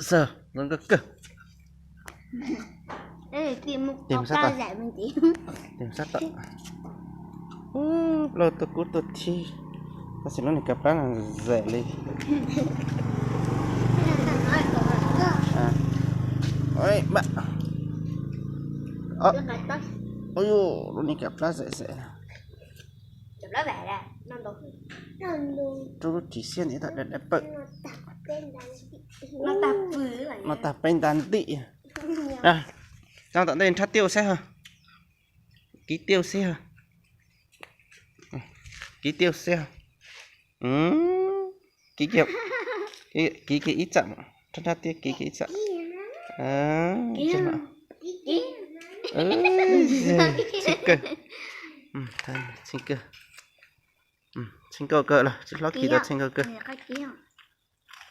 Xav zoo nkauj kawg. Tes sab tom, tes sab tom. Lauj, tuaj kub tuaj thib, tab sis lub niag kav plab no zem li. Lub niag kav plab zem zem. Rub lub ris xiab ntawm ib tag dab dab pawg. No tag peb nta ntim. Coj tom ntej nrhab tiaj ua saib ho. Kib tiaj ua saib ho. Kib tiaj ua saib ho. Kib kiag, kib kiag ib txam, nrhab nrhab tiaj kib kiag ib txam. Txheej kawg, txheej kawg, txheej nkauj kawg los tsis hlob khi tau txheej nkauj kawg.